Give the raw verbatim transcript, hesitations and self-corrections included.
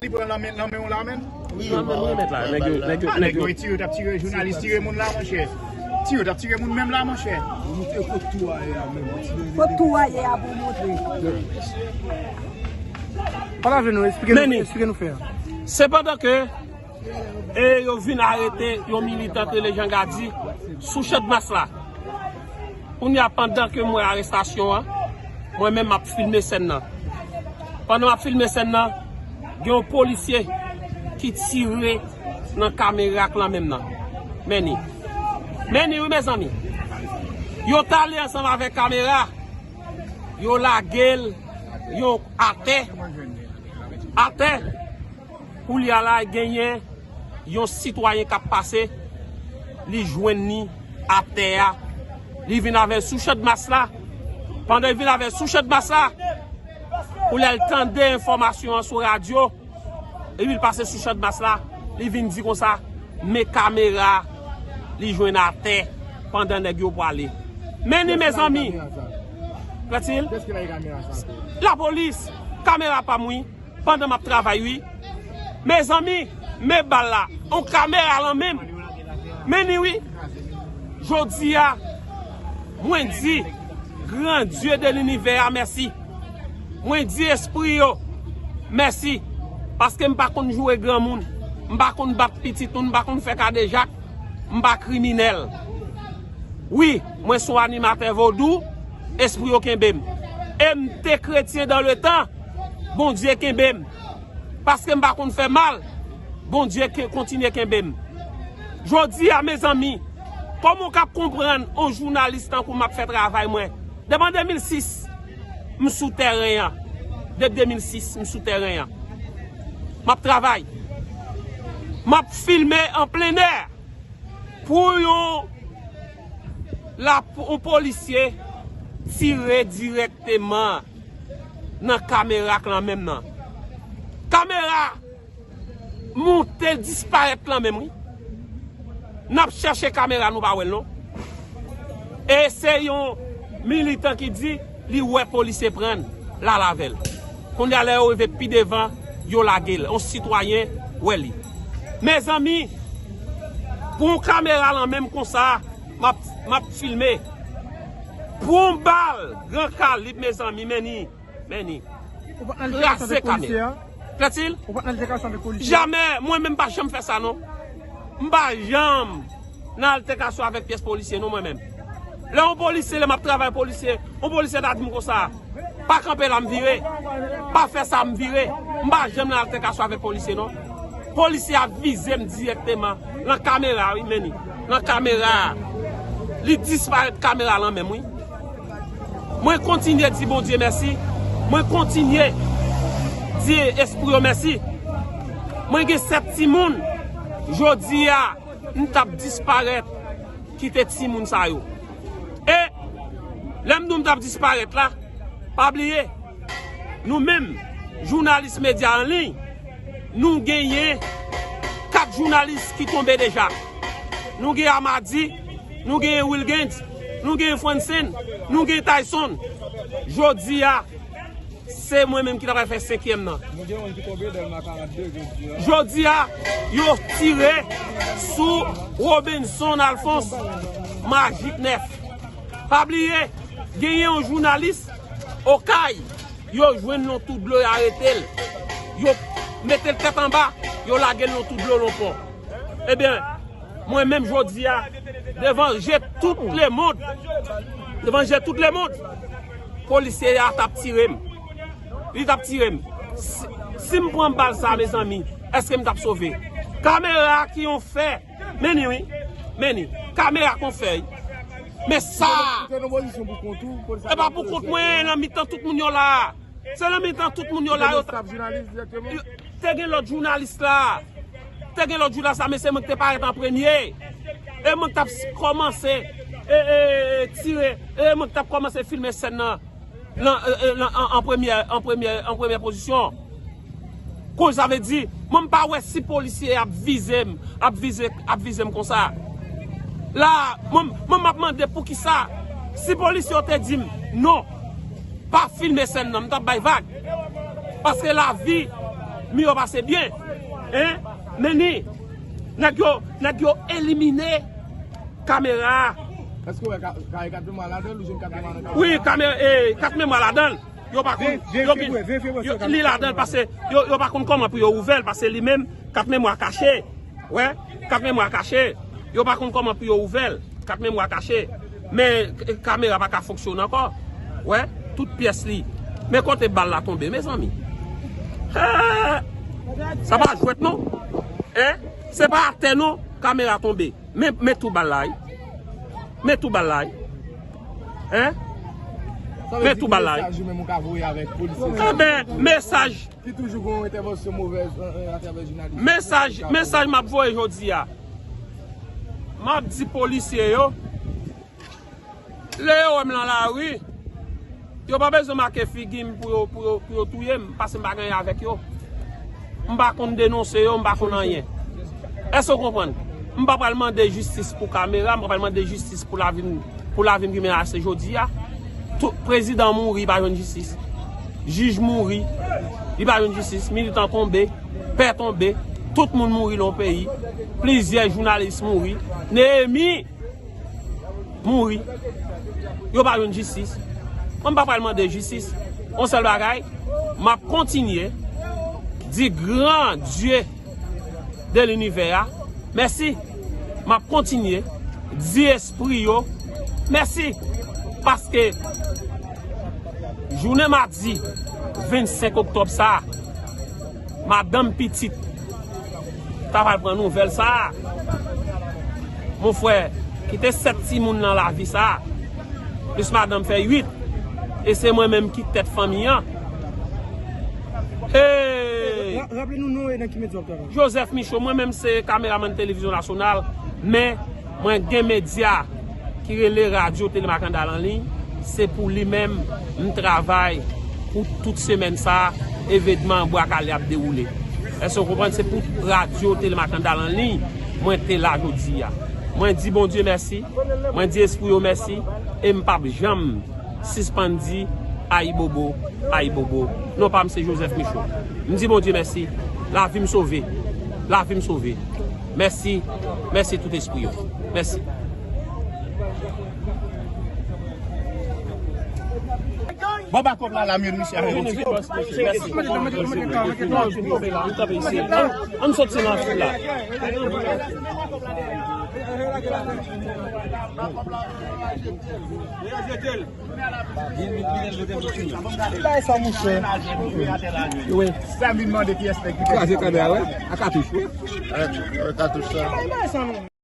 li pran nan men, nan men w la menm? Nan men mwen mèt la. Nèg yo, nèg yo, ah, nèg yo retire, yo t ap tire jounalis, tire moun la, monchè. Tire, yo t ap tire moun menm la, monchè. Kot tou a ye a pou montre. Pale avè nou, eksplike nou, eksplike nou fè a. Sepandan ke, e yo vin arete yon militan ki rele Jean Gady sou Channmas la. Kounye a, pandan ke m wè arestasyon an, mwen menm m ap filme sèn nan. Pandan m ap filme sèn nan, gen yon polisye ki tire nan kamera k lan menm nan. Men ni. Men ni wi, mezanmi. Yo t ale ansanm avèk kamera. Yo lage l yon atè. Atè. Koulye a la, genyen yon sitwayen k ap pase, li jwenn ni atè a. Li vin avè l sou Channmas la. Pandan li vin avè l sou Channmas la, koulye a l tande enfòmasyon an sou radyo, epi l pase sou Channmas la, li vin di konsa, men kamera li jwenn atè pandan nèg yo pwale. Men ni, mezanmi. Lapolis, kamera pa m wi. Pandan m ap travay wi. Mezanmi, men bal la, on kamera lan men m. Men ni wi. Jodi a, mwen di Gran Dye de linivè a mèsi. Mwen di espri yo mèsi. Paske m pa konn joure granmoun. M pa konn bat pitit moun, m pa konn fè kadejak. M pa kriminèl. Wi, mwen se yon animatè vodou, espri yo kenbe m. E m te kretyen dan le tan, Bondye kenbe m. Paske m pa konn fè mal, Bondye ke kontinye kenbe m. Jodi a, mezanmi, kòman w ka konprann yon jounalis tankou m ap fè travay mwen? Depi an de mil sis, m sou tèren an. Depi de mil sis, m sou tèren an. M ap travay. M ap filme an plen nè. Pou yon la, yon polisye tire dirèkteman nan kamera k lan menm nan. Kamera moute disparèt lan menm wi. N ap chèche kamera, nou pa wè l non. E se yon militan ki di li wè polisye pran l, l al avè l. Kounye a lè yo rive pi devan, yo lage l. Yon sitwayen wè li. Mezanmi, pou yon kamera lan menm konsa, m ap, m ap filme. Pou yon bal gran kalib, mezanmi, men ni, men ni. Ou pa t nan alterkasyon avèk polisye a? Klètil? Ou pa t nan alterkasyon avèk polisye a? Jamè, mwen menm pa janm fè sa non. M pa janm nan alterkasyon avèk pyès polisye non mwen menm. Lè yon polisye, lè m ap travay polisye, yon polisye ta di m konsa, pa kanpe la, m vire. Pa fè sa, m vire. M pa janm nan alterkasyon avèk polisye non. Polisye a vize m dirèkteman nan kamera wi, men ni. Nan kamera a. Li disparèt kamera lan menm wi. Mwen kontinye di Bondye mèsi. Mwen kontinye di espri yo mèsi. Mwen gen sèt timoun. Jodi a, m t ap disparèt kite timoun sa yo. E lè m di w m t ap disparèt la, pa bliye, nou menm, jounalis medya an liy, nou genyen kat jounalis ki tonbe deja. Nou gen Amadi, nou genyen Wilgens, nou genyen Francine, nou genyen Tyson. Jodi a, se mwen menm ki ta pral fè senkyèm nan. Nou gen youn ki tonbe, Dèlma karannde, jodi a. Jodi a, yo tire sou Robinson Alphonse, Majik nèf. Pa bliye, genyen yon jounalis Okay, yo jwenn l yon tou dlo, yo arete l. Yo mete l tèt anba, yo lage l yon tou dlo, Lonpon. Ebyen, mwen menm jodi a, devan je tout lemonn, devan je tout lemonn, polisye a t ap tire m. Li t ap tire m. Si, si m pran bal sa, mezanmi, èske m t ap sove? Kamera ki yon fè. Men ni wi. Men ni. Kamera ki yon fè wi. Men sa. Ou te nan pozisyon pou kont ou, polisye a te nan pozisyon pou kont ou. E pa pou kont mwen, nan mitan tout moun yo la. Se nan mitan tout moun yo la, yo ta, te gen lòt jounalis la. Te gen lòt jounalis la, men se mwen ki te parèt an premye. E mwen ki t ap kòmanse, e, e, e, tire. E mwen ki t ap kòmanse filme sèn nan, nan, e, e, nan, an, an premyè, an premyè, an premyè pozisyon. Konn sa vle di, mwen m pa wè si polisye ap vize m, ap vize, ap vize m konsa. La, mwen, mwen m ap mande poukisa, si polisye yo te di m, non, pa filme sèn nan, m t ap bay vag. Paske lavi, Miyò pase byen. Hein? Men ni, nèg yo, nèg yo elimine kamera a. Èske w wè ka-, kare kat memwa ladan l, ou jwenn kat memwa nan kare? Wi, kamera, eh, kat memwa ladan l. Yo pa konn, yo gen, yo, li ladan l, paske yo, yo pa konn kòman pou yo ouvè l, paske li menm, kat memwa kache. Wè, kat memwa kache. Yo pa konn kòman pou yo ouvè l. Kat memwa kache. Men k-, kamera pa ka fonksyone ankò. Wè, tout pyès li. Men kote bal la tonbe, mezanmi. Hè! Sa pa jwèt non. Hein? Se pa atè non, kamera tonbe. Men, men tou bal la, wi. Men tou bal la, wi. Hein? Men tou bal la, wi. Sa vle di ki mesaj ou menm ou ka voye avèk polisye sa? Enben, mesaj. Ki toujou gen yon entèvansyon movèz, euh, euh, atravè jounalis. Mesaj, mesaj m ap voye jodi a. M ap di polisye yo, lè yo wè m nan lari, yo pa bezwen make figi m pou yo, pou yo, pou yo touye m, paske m pa gen anyen avèk yo. M pa konn denonse yo, m pa konn anyen. Èske w konprann? M pa pral mande jistis pou kamera, m pa pral mande jistis pou lavi m, pou lavi m ki menase jodi a. Tout prezidan mouri, li pa jwenn jistis. Jij mouri, li pa jwenn jistis. Militan tonbe, pè tonbe. Tout moun mouri nan yon peyi. Plizyè jounalis mouri. Neyemi mouri. Yo pa jwenn jistis. Mwen m pa pral mande jistis. Yon sèl bagay, m ap kontinye di gran Dye de linivè a mèsi. M ap kontinye di espri yo mèsi. Paske jounen madi vennsenk oktòb sa a, madanm pitit ta pral pran nouvèl sa a. Mon frè, kite sèt timoun nan lavi sa a. Plis madanm fè uit. E se mwen menm ki tèt fanmi an. Hey! Ra-, raple nou non e nan ki medya w ap travay. Joseph Michaud, mwen menm se kameramann televizyon nasyonal, men mwen gen medya ki rele Radyo Tele Makandal an liy. Se pou li menm m travay pou tout semèn sa a, evenman Bwa Kale ap dewoule. Èske w konprann? Se pou Radyo Tele Makandal an liy, mwen te la jodi a. Mwen di Bondye mèsi, mwen di espri yo mèsi, e m p ap janm sispann di ayibobo, ayibobo. Non pa m se Joseph Michaud. M di Bondye mèsi, lavi m sove, lavi m sove. Mèsi, mèsi tout espri yo. Mèsi. Bon, bakòp la, la, men misye avè yon ti. Mèsi. Ann soti nan foul la. Li bay sa, monchè. Wi. Sa vin mande pyès nèg ki kraze kamera, wè. A katouch, wi. Wè, wè, katouch sa. Li bay sa, non.